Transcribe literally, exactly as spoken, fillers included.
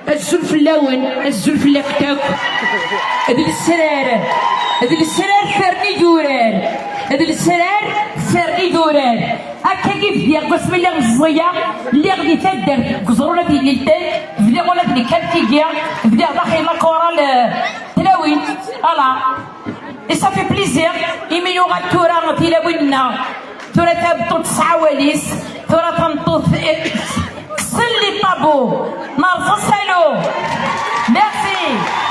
Azul fell-awen, azul fell-akent akk. D lesrar, d lesrar terni d urar, d lesrar terni d urar. Akka i bdiɣ deg wasmi lliɣ meẓẓiyeɣ, lliɣ di taddart deg uẓru n At Yellilten, bdiɣ ula d nekk am tigi, bdiɣ daxel la chorale, eh, tlawin, voilà. Et ça fait plaisir, imi yuɣal tura tilawin-nneɣ. Tura tameṭṭut tesɛa awal-is, tura tameṭṭut, eh, tsell i ṭṭabu, nerẓ asalu. Merci.